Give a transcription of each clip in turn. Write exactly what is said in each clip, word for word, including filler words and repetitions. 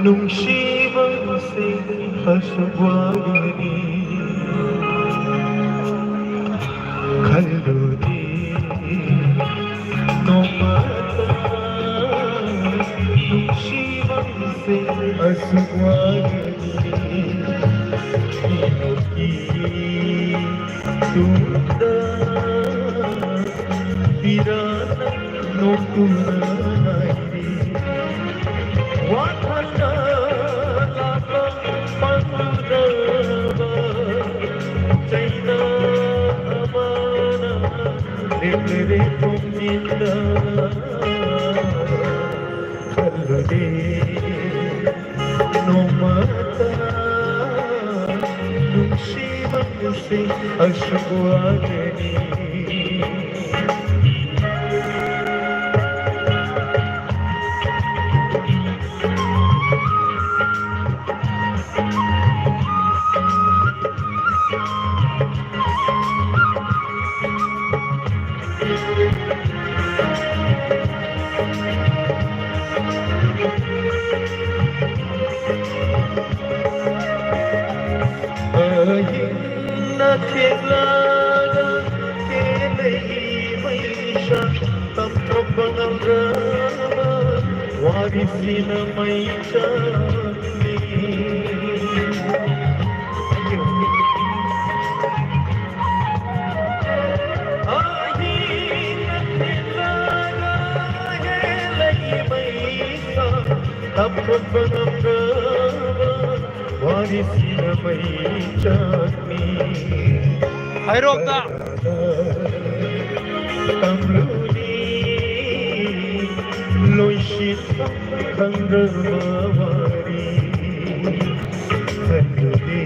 ꯅꯨꯡꯁꯤꯕꯁꯦ ꯑꯁꯨꯛ ꯋꯥꯒꯅꯤ ꯈꯜꯂꯨꯗꯦ ꯅꯣꯡꯃꯇ꯫ ꯅꯨꯡꯁꯤꯕꯁꯦ ꯑꯁꯨꯛ ꯋꯥꯒꯅꯤ ꯃꯤꯅꯣꯛꯀꯤ ꯇꯨꯡꯗ ꯄꯤꯔꯥꯅ ꯅꯣꯛꯇꯨꯅ ꯉꯥꯏꯔꯤ꯫ ꯋꯥꯈꯜꯅ ꯂꯥꯛꯄ ꯄꯪꯂꯨꯔꯕ ꯆꯩꯅꯥ ꯑꯃꯅ ꯂꯦꯞꯂꯔꯦ ꯄꯨꯛꯅꯤꯡꯗ꯫ ꯈꯜꯂꯨꯗꯦ ꯅꯣꯡꯃꯇ ꯅꯨꯡꯁꯤꯕꯁꯦ ꯑꯁꯨꯛ ꯋꯥꯒꯅꯤ꯫ ꯑꯍꯤꯡꯅ ꯊꯦꯡꯂꯒ ꯀꯦꯜꯂꯛꯏ ꯃꯩꯁꯥ, ꯇꯝꯊꯣꯛꯄ ꯉꯝꯗ꯭ꯔꯕ ꯋꯥꯔꯤꯁꯤꯅ ꯃꯩ ꯆꯥꯛꯂꯤ꯫ ꯑꯍꯤꯡꯅ ꯊꯦꯡꯂꯒ ꯀꯦꯜꯂꯛꯏ ꯃꯩꯁꯥ, ꯇꯝꯊꯣꯛꯄ ꯉꯝꯗ꯭ꯔꯕ ꯋꯥꯔꯤꯁꯤꯅ ꯃꯩ ꯆꯥꯛꯂꯤ꯫ ꯍꯩꯔꯣꯛꯇ꯫ ꯇꯝꯂꯨꯅꯤ ꯂꯣꯏꯁꯤꯟꯐꯝ ꯈꯪꯗ꯭ꯔꯕ ꯋꯥꯔꯤ ꯈꯜꯂꯨꯗꯦ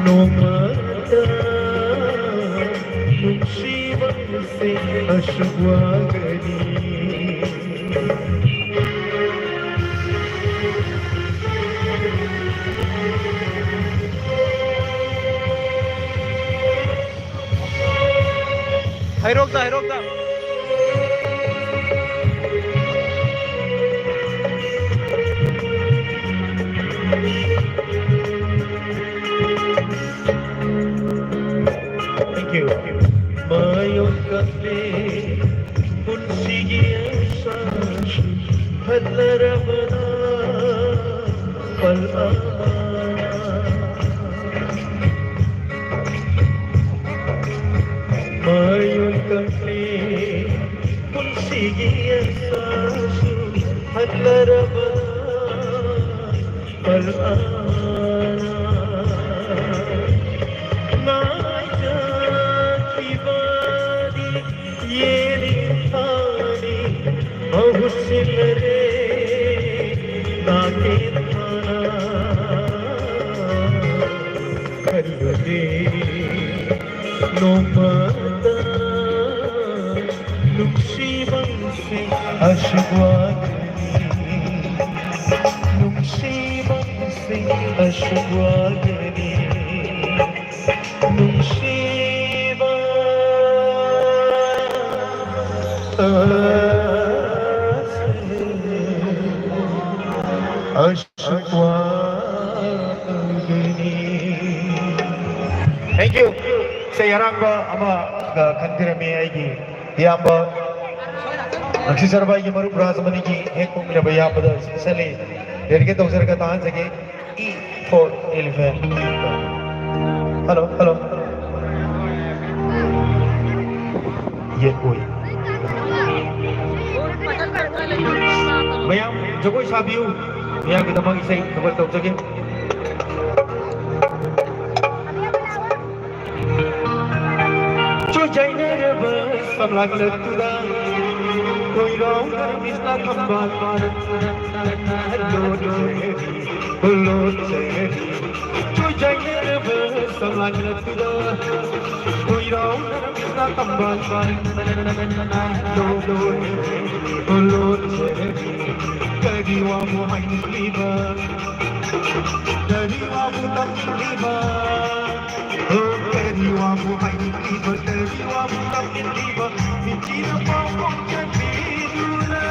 ꯅꯣꯡꯃꯇ꯫ ꯅꯨꯡꯁꯤꯕꯁꯦ ꯑꯁꯨꯛ ꯋꯥꯒꯅꯤ꯫ ꯍꯩꯔꯣꯛꯇ, ꯍꯩꯔꯣꯛꯇ꯫ ꯃꯥꯌꯣꯟ ꯀꯞꯂꯦ ꯄꯨꯟꯁꯤꯒꯤ ꯑꯁꯥꯁꯨ ꯍꯜꯂꯔꯕꯅ ꯄꯜ ꯑꯃꯅ ꯃꯥꯌꯣꯟ ꯀꯞꯂꯦ ꯄꯨꯟꯁꯤꯒꯤ ꯑꯁꯥꯁꯨ ꯍꯜꯂꯔꯕꯅ ꯄꯜ ꯑꯃꯅ ꯉꯥꯏꯖꯈꯤꯕꯗꯤ ꯌꯦꯅꯤꯡꯊꯥꯅꯤ ꯃꯍꯨꯠ ꯁꯤꯜꯂꯔꯦ ꯅꯥꯀꯦꯟꯊꯥꯅ ꯈꯜꯂꯨꯗꯦ ꯅꯣꯡꯃꯇ ꯅꯨꯡꯁꯤꯕꯁꯦ ꯑꯁꯨꯛ ꯋꯥꯒꯅꯤ ꯅꯨꯡꯁꯤꯕꯁꯦ ꯑꯁꯨꯛ ꯋꯥꯒꯅꯤ ꯅꯨꯡꯁꯤꯕ ꯑꯁꯨꯛ ꯋꯥꯒꯅꯤ꯫ Thank you. ꯏꯁꯩ ꯑꯔꯥꯡꯕ ꯑꯃꯒ ꯈꯟꯕꯤꯔꯝꯃꯤ ꯑꯩꯒꯤ ꯏꯌꯥꯝꯕ ꯂꯛꯁꯤ ꯁꯔꯕꯥꯏꯒꯤ ꯃꯔꯨꯞ ꯔꯥꯖꯃꯅꯤꯒꯤ ꯍꯦꯛ ꯄꯣꯛꯃꯤꯟꯅꯕ ꯏꯌꯥꯝꯕꯗ specially dedicate ꯇꯧꯖꯔꯒ ꯇꯥꯍꯟꯖꯒꯦ꯫ E for elephant. Hello, hello. ꯌꯦꯠ ꯑꯣꯏ꯫ ꯃꯌꯥꯝ ꯖꯒꯣꯏ ꯁꯥꯕꯤꯌꯨ꯫ ꯃꯌꯥꯝꯒꯤꯗꯃꯛ ꯏꯁꯩ ꯊꯧꯒꯜ ꯇꯧꯖꯒꯦ꯫ ꯆꯨꯖꯥꯏꯅꯔꯕ ꯁꯝꯂꯥꯡꯂꯛꯇꯨꯗ ꯀꯣꯏꯔꯥꯎꯅ ꯃꯤꯁꯅ ꯊꯝꯕꯥꯜ ꯂꯣꯠꯆꯔꯤ, ꯂꯣꯠꯆꯔꯤ꯫ ꯆꯨꯖꯥꯏꯅꯔꯕ ꯁꯝꯂꯥꯡꯂꯛꯇꯨꯗ ꯀꯣꯏꯔꯥꯎꯅ ꯃꯤꯁꯅ ꯊꯝꯕꯥꯜ ꯂꯣꯠꯆꯔꯤ, ꯂꯣꯠꯆꯔꯤ꯫ ꯀꯔꯤ ꯋꯥꯕꯨ ꯍꯥꯏꯅꯤꯡꯂꯤꯕ? ꯀꯔꯤ ꯋꯥꯕꯨ ꯇꯝꯅꯤꯡꯂꯤꯕ? ꯑꯣ, ꯀꯔꯤ ꯋꯥꯕꯨ ꯍꯥꯏꯅꯤꯡꯂꯤꯕ? ꯀꯔꯤ ꯋꯥꯕꯨ ꯇꯝꯅꯤꯡꯂꯤꯕ? ꯃꯤꯠꯀꯤꯅ ꯄꯥꯎꯈꯣꯡ ꯆꯟꯕꯤꯗꯨꯅ꯫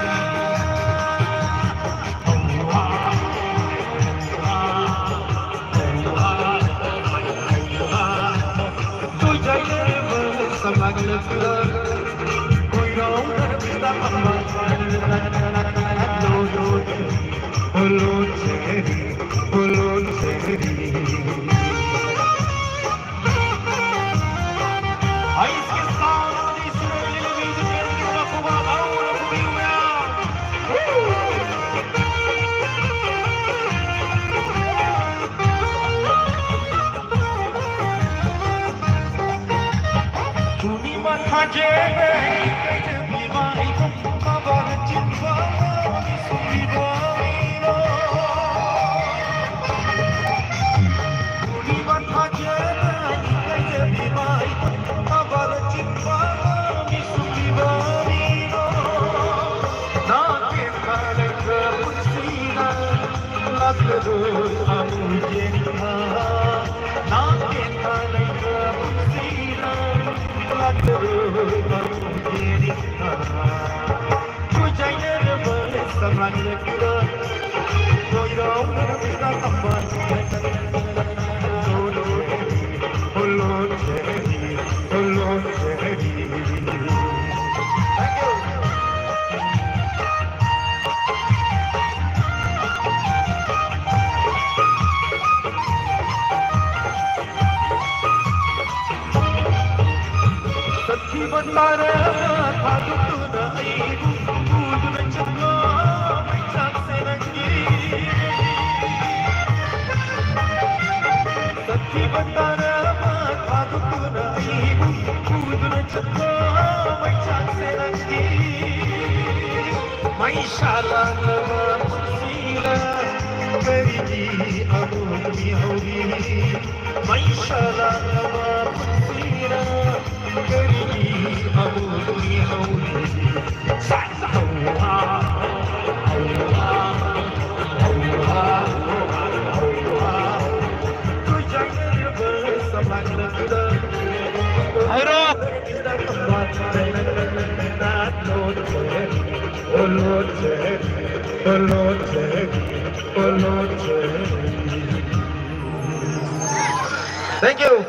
Thank you.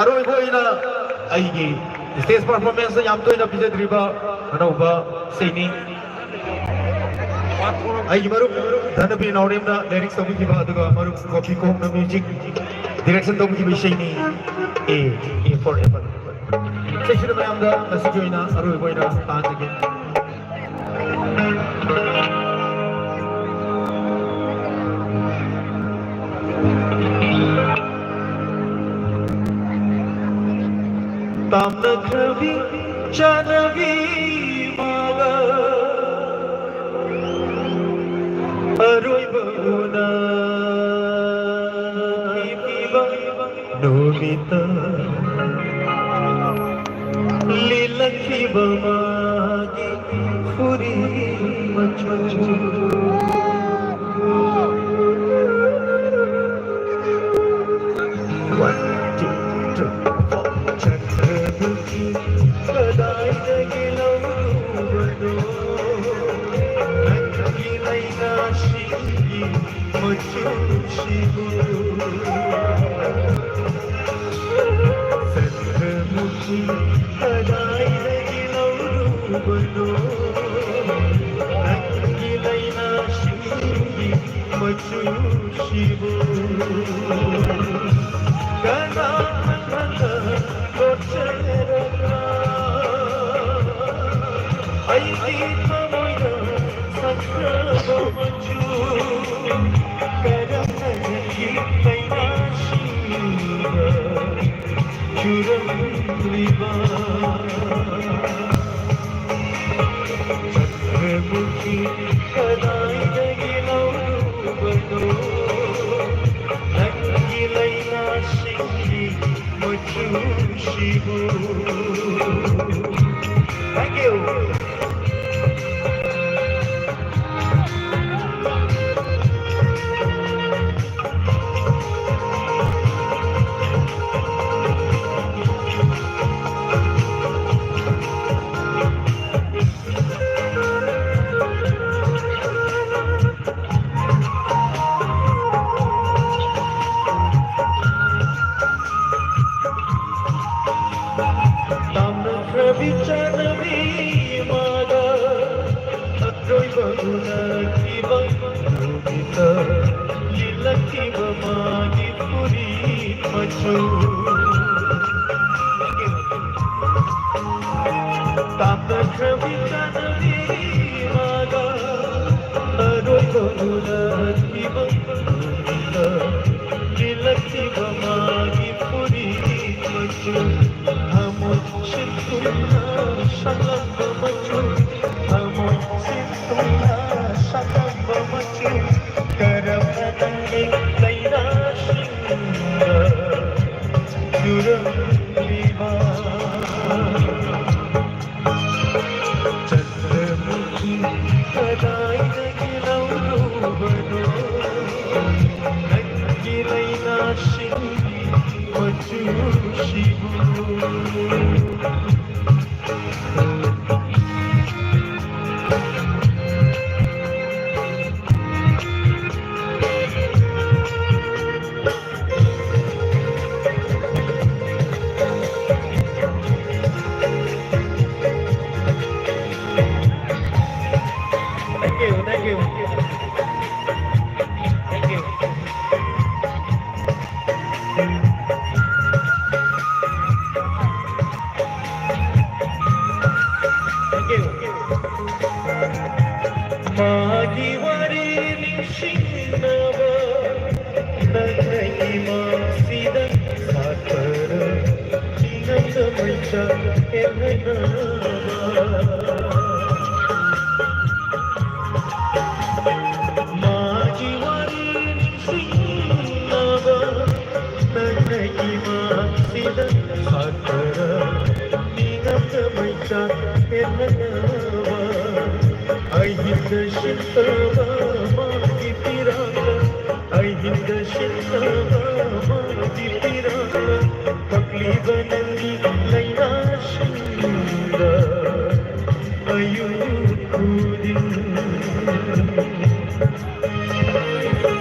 ꯑꯔꯣꯏꯕ ꯑꯣꯏꯅ ꯑꯩꯒꯤ stage performance ꯌꯥꯝ ꯇꯣꯏꯅ ꯄꯤꯖꯗ꯭ꯔꯤꯕ ꯑꯅꯧꯕ ꯏꯁꯩꯅꯤ꯫ ꯑꯩꯒꯤ ꯃꯔꯨꯞ ꯙꯅꯕꯤꯔ ꯅꯥꯎꯔꯦꯝꯅ lyrics ꯇꯧꯕꯤꯈꯤꯕ, ꯑꯗꯨꯒ ꯃꯔꯨꯞ ꯀꯣꯐꯤ ꯀꯣꯝꯅ music direction ꯇꯧꯕꯤꯈꯤꯕ ꯏꯁꯩꯅꯤ, A, A for Apple꯫ ꯏꯁꯩꯁꯤꯗ ꯃꯌꯥꯝꯗ ꯉꯁꯤꯒꯤ ꯑꯣꯏꯅ ꯑꯔꯣꯏꯕ ꯑꯣꯏꯅ ꯇꯥꯍꯟꯖꯒꯦ꯫ ꯇꯥꯝꯅꯈ꯭ꯔꯕꯤ ꯆꯥꯟꯅꯕꯤ ꯃꯥꯒ ꯑꯔꯣꯏꯕ ꯎꯅꯈꯤꯕ ꯅꯨꯃꯤꯠꯇ ꯂꯤꯠꯂꯛꯈꯤꯕ ꯃꯥꯒꯤ ꯐꯨꯔꯤꯠ ꯃꯆꯨ꯫ One, two, three, four꯫ ꯆꯠꯈ꯭ꯔꯕꯒꯤ ꯀꯗꯥꯏꯗꯒꯤ ꯂꯧꯔꯨꯕꯅꯣ ꯅꯪꯒꯤ ꯂꯩꯅꯥꯁꯤꯡꯒꯤ ꯃꯆꯨꯁꯤꯕꯨ? ꯆꯠꯈ꯭ꯔꯕꯒꯤ ꯀꯗꯥꯏꯗꯒꯤ ꯂꯧꯔꯨꯕꯅꯣ ꯅꯪꯒꯤ ꯂꯩꯅꯥꯁꯤꯡꯒꯤ ꯃꯆꯨꯁꯤꯕꯨ? ꯀꯅꯥꯅ ꯂꯣꯠꯆꯔꯒ ꯑꯩꯒꯤ ꯊꯃꯣꯏꯗ ꯁꯪꯈ꯭ꯔꯕ ꯃꯆꯨ? ꯀꯔꯝꯅ ꯅꯪꯒꯤ ꯂꯩꯅꯥꯁꯤꯡꯗ ꯆꯨꯔꯝꯂꯤꯕ? ꯆꯠꯈ꯭ꯔꯕꯒꯤ ꯀꯗꯥꯏꯗꯒꯤ ꯂꯧꯔꯨꯕꯅꯣ ꯅꯪꯒꯤ ꯂꯩꯅꯥꯁꯤꯡꯒꯤ ꯃꯆꯨꯁꯤꯕꯨ? Thank you. ꯇꯥꯝꯅꯈ꯭ꯔꯕꯤ ꯆꯠꯅꯕꯤ ꯃꯥꯒ ꯑꯇ꯭ꯔꯣꯏꯕ ꯎꯅꯈꯤꯕ ꯅꯨꯃꯤꯠꯇ ꯂꯤꯠꯂꯛꯈꯤꯕ ꯃꯥꯒꯤ ꯐꯨꯔꯤꯠ ꯃꯆꯨ꯫ ꯇꯥꯝꯅꯈ꯭ꯔꯕꯤ ꯆꯠꯅꯕꯤ ꯃꯥꯒ ꯑꯔꯣꯏꯕ ꯎꯅꯈꯤꯕ ꯅꯨꯃꯤꯠꯇ ꯂꯤꯠꯂꯛꯈꯤꯕ ꯃꯥꯒꯤ ꯐꯨꯔꯤꯠ ꯃꯆꯨ꯫ ꯊꯃꯣꯏ ꯁꯤꯟꯇꯨꯝꯅ ꯁꯪꯂꯝꯕ ꯃꯆꯨ, ꯊꯃꯣꯏ ꯁꯤꯟꯇꯨꯝꯅ ꯁꯪꯂꯝꯕ ꯃꯆꯨ꯫ ꯀꯔꯝꯅ ꯅꯪꯒꯤ ꯂꯩꯅꯥꯁꯤꯡꯅ ꯆꯨꯔꯝꯂꯤꯕ? ꯆꯟꯗ꯭ꯔꯃꯨꯈꯤ ꯀꯗꯥꯏꯗꯒꯤ ꯂꯧꯔꯨꯕꯅꯣ ꯅꯪꯒꯤ ꯂꯩꯅꯥꯁꯤꯡꯒꯤ ꯃꯆꯨꯁꯤꯕꯨ? Thank you, thank you. Thank you. Thank you. ꯃꯥꯒꯤ ꯋꯥꯔꯤ ꯅꯤꯡꯁꯤꯡꯅꯕ ꯅꯪꯅ ꯏꯃꯥꯁꯤꯗ ꯁꯥꯠꯄꯔ ꯅꯤꯡꯉꯝꯗ ꯃꯩꯆꯥꯛ ꯍꯦꯜꯍꯟꯅꯕ꯫ ꯃꯥꯒꯤ ꯋꯥꯔꯤ ꯅꯤꯡꯁꯤꯡꯅꯕ ꯅꯪꯅ ꯏꯃꯥꯁꯤꯗ ꯁꯥꯠꯄꯔ ꯅꯤꯡꯉꯝꯗ ꯃꯩꯆꯥꯛ ꯍꯦꯜꯍꯟꯅꯕ꯫ ꯑꯍꯤꯡꯗ ꯁꯤꯠꯇꯕ ꯃꯥꯒꯤ ꯄꯤꯔꯥꯡꯅ, ꯑꯍꯤꯡꯗ ꯁꯤꯠꯇꯕ ꯃꯥꯒꯤ ꯄꯤꯔꯥꯡꯅ ꯄꯛꯂꯤꯕ ꯅꯪꯒꯤ ꯂꯩꯅꯥꯁꯤꯡꯗ ꯑꯌꯨꯛ ꯈꯨꯗꯤꯡ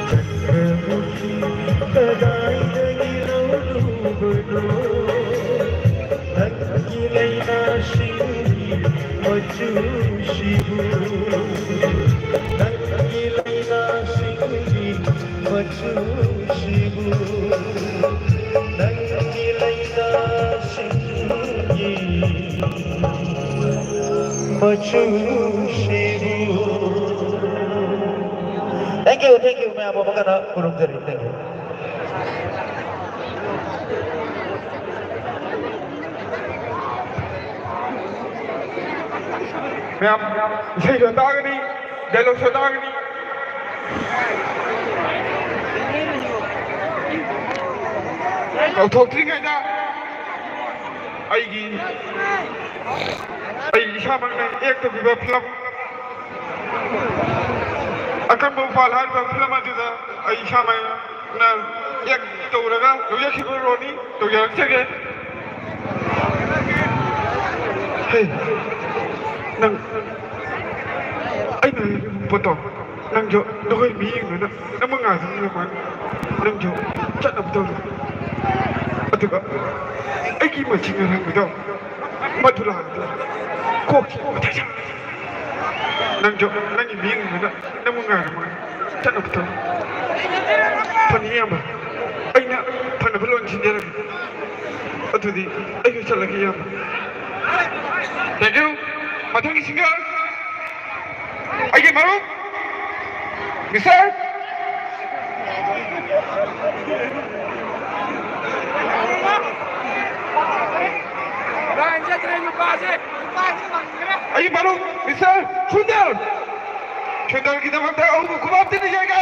ꯆꯟꯗ꯭ꯔꯃꯨꯈꯤ ꯀꯗꯥꯏꯗꯒꯤ ꯂꯧꯔꯨꯕꯅꯣ? ꯃꯆꯨꯁꯤꯕꯨ, ꯅꯪꯒꯤ ꯂꯩꯅꯥꯁꯤꯡꯒꯤ ꯃꯆꯨꯁꯤꯕꯨ, ꯅꯪꯒꯤ ꯂꯩꯅꯥꯁꯤꯡꯒꯤ ꯃꯆꯨꯁꯤꯕꯨ꯫ Thank you, thank you, ꯃꯌꯥꯝ ꯑꯃꯨꯛ ꯍꯟꯅ ꯈꯨꯔꯨꯝꯖꯔꯤ, thank you꯫ ꯃꯌꯥꯝ, ꯏꯁꯩꯁꯨ ꯇꯥꯒꯅꯤ, ꯗꯥꯏꯂꯣꯛꯁꯨ ꯇꯥꯒꯅꯤ꯫ ꯀꯧꯊꯣꯛꯇ꯭ꯔꯤꯉꯩꯗ ꯑꯩꯒꯤ, ꯑꯩ ꯏꯁꯥꯃꯛꯅ ꯑꯦꯛ ꯇꯧꯈꯤꯕ ꯐꯤꯂꯝ, ꯑꯀꯟꯕ ꯎꯄꯥꯜ ꯍꯥꯏꯔꯤꯕ ꯐꯤꯂꯝ ꯑꯗꯨꯗ ꯑꯩ ꯏꯁꯥꯃꯛꯅ ꯑꯦꯛ ꯇꯧꯔꯒ ꯂꯧꯖꯈꯤꯕ ꯔꯣꯜꯅꯤ꯫ ꯇꯧꯖꯔꯛꯆꯒꯦ꯫ ꯍꯦ, ꯅꯪ, ꯑꯩꯅ ꯍꯥꯏꯔꯤꯕ ꯄꯣꯠꯇꯣ, ꯅꯪꯁꯨ ꯅꯈꯣꯏ ꯃꯤꯠꯌꯦꯡꯗꯨꯅ ꯅꯪꯕꯨ ꯉꯥꯏꯗꯨꯅ ꯅꯪꯁꯨ ꯆꯠꯅꯕ ꯇꯧꯔꯣ꯫ ꯑꯗꯨꯒ ꯑꯩꯒꯤ ꯃꯆꯤꯡ ꯑꯔꯥꯡꯕꯤꯗꯣ, ꯃꯗꯨ ꯂꯥꯛꯑꯗꯤ ꯀꯣꯛꯁꯦ ꯃꯊꯥ ꯁꯥꯏ꯫ ꯅꯪꯁꯨ ꯅꯪꯒꯤ ꯃꯤꯠꯌꯦꯡꯗꯨꯅ ꯅꯪꯕꯨ ꯉꯥꯏꯔꯝꯃꯒ ꯆꯠꯅꯕ ꯇꯧꯔꯣ꯫ ꯐꯅꯤ, ꯏꯌꯥꯝꯕ꯫ ꯑꯩꯅ ꯐꯅꯕ ꯂꯣꯟ ꯁꯤꯟꯖꯔꯒꯦ꯫ ꯑꯗꯨꯗꯤ ꯑꯩꯁꯨ ꯆꯠꯂꯒꯦ, ꯏꯌꯥꯝꯕ꯫ Thank you. ꯃꯊꯪꯒꯤ ꯁꯤꯡꯒꯔ, ꯑꯩꯒꯤ ꯃꯔꯨꯞ, ꯃꯤꯁꯇꯔ꯫ ꯂꯥꯏꯟ ꯆꯠꯇ꯭ꯔꯦ ꯅꯨꯄꯥꯁꯦ꯫ ꯑꯩꯒꯤ ꯃꯔꯨꯞ, ꯃꯤꯁꯇꯔ ꯁꯨꯟꯗꯔ꯫ ꯁꯨꯟꯗꯔꯒꯤꯗꯃꯛꯇ ꯑꯍꯨꯝ ꯈꯨꯕꯥꯛ ꯑꯝꯇ ꯅꯤꯖꯔꯒꯦ꯫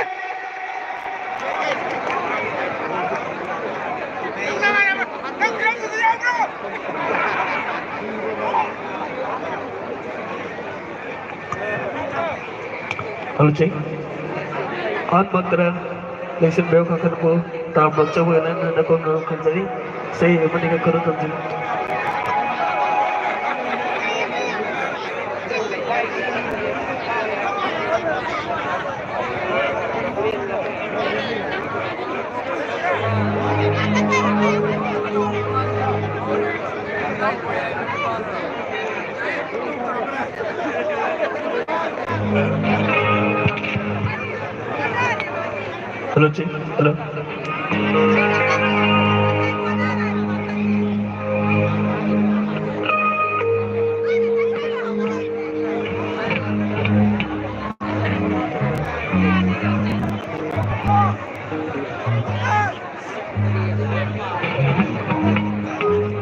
Hello, check. ꯑꯍꯥꯟꯕ ꯃꯛꯇꯗ ꯂꯦꯡꯁꯤꯟꯕꯤꯔꯣ ꯀꯥꯡꯈꯟꯕꯨ꯫ ꯇꯥꯝ ꯂꯥꯛꯆꯕ ꯑꯣꯏꯅ ꯅꯪꯅ ꯅꯀꯣꯡ ꯅꯔꯨ ꯈꯟꯖꯔꯤ꯫ ꯆꯩ ꯑꯃꯗꯤ ꯀꯥꯡꯈꯟ ꯊꯝꯖꯔꯤ꯫ Hello, check. Hello.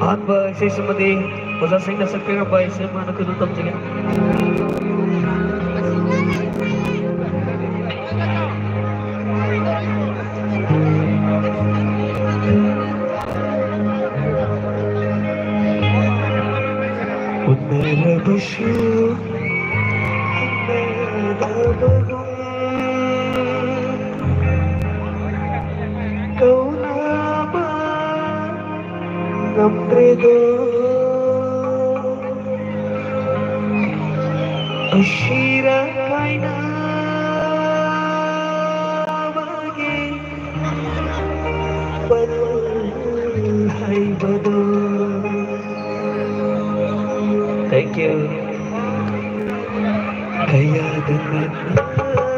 ꯑꯍꯥꯟꯕ ꯏꯁꯩ ꯑꯃꯗꯤ ꯑꯣꯖꯥꯁꯤꯡꯅ ꯁꯛꯄꯤꯔꯝꯕ ꯏꯁꯩ ꯑꯃ ꯅꯈꯣꯏꯗ ꯇꯝꯖꯒꯦ꯫ ꯎꯅꯔꯕꯁꯨ ꯍꯟꯅꯗꯕꯒꯨꯝ ꯀꯧꯅꯕ ꯉꯝꯗ꯭ꯔꯦꯗꯣ꯫ ꯅꯨꯡꯁꯤꯔ ꯀꯥꯏꯅꯕꯒꯤ ꯄꯜ ꯍꯥꯏꯕꯗꯣ꯫ Thank you. ꯀꯌꯥꯗ ꯅꯪꯅ